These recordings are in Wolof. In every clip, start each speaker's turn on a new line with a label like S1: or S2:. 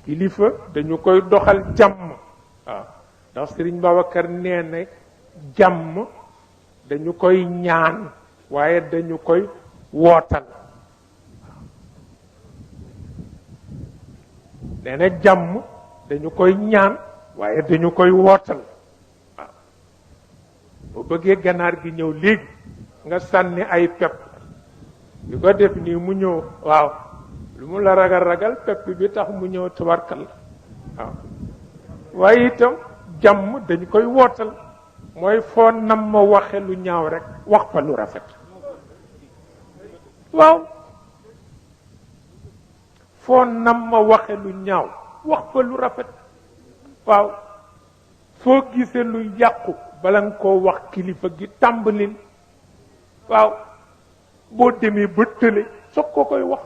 S1: kilifa dañu koy doxal jàmm waaw ndax Sëriñ Babacar nee na jàmm dañu koy ñaan waaye dañu koy wootal nee na jàmm dañu koy ñaan waaye dañu koy wootal waaw boo bëggee ganaar gi ñëw léegi nga sànni ay pepp di ko def nii mu ñëw waaw lu mu la ragal ragal pepp bi tax mu ñëw tabarkal waaw waaye itam jàmm dañu koy wootal mooy foo nam ma waxe lu ñaaw rek wax fa lu rafet waaw foo nam ma waxe lu ñaaw wax fa lu rafet waaw soo gisee lu yàqu bala nga koo wax kilifa gi tàmbalil waaw boo demee ba tële soog ko koy wax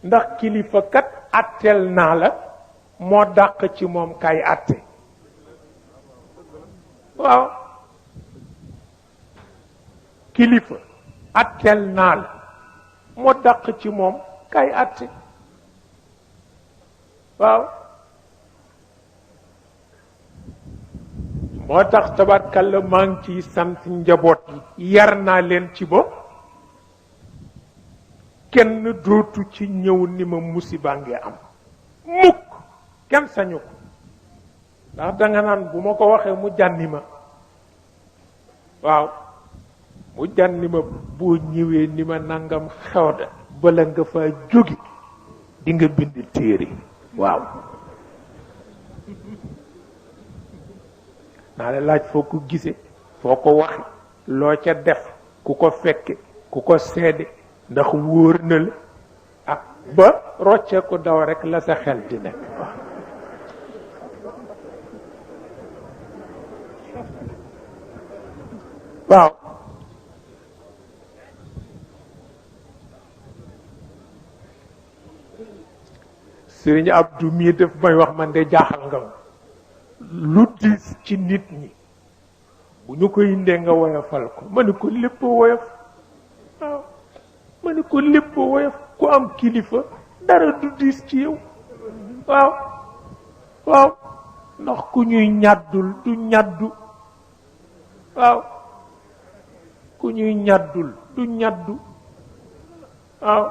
S1: ndax kilifa kat atteel naa la moo dàq ci moom kay atte waaw kilifa atteel naa la moo dàq ci moom kay atte waaw moo tax tabarkalla maa ngi ciy sant njaboot yi yar naa leen ci ba kenn dootu ci ñëw ni ma musiba ngi am mukk kenn sañu ko ndax danga naan bu ma ko waxee mu jànni ma waaw mu jànni ma boo ñëwee ni ma nangam xew da bala nga fa jóge di nga bind téere waaw naa la laaj foo ko gisee foo ko waxe loo ca def ku ko fekke ku ko seede ndax wóor na la ak ba roccee ko daw rek la sa xel di nekk waaw Sëriñ Abdou mii daf may wax man de jaaxal nga ma lu diis ci nit ñi bu ñu koy indee nga woyofal ko ma ne ko lépp woyof waaw ma ne ko lépp woyof ku am kilifa dara du diis ci yow waaw waaw ndax ku ñuy ñàddul du ñàddu waaw ku ñuy ñàddul du ñàddu waaw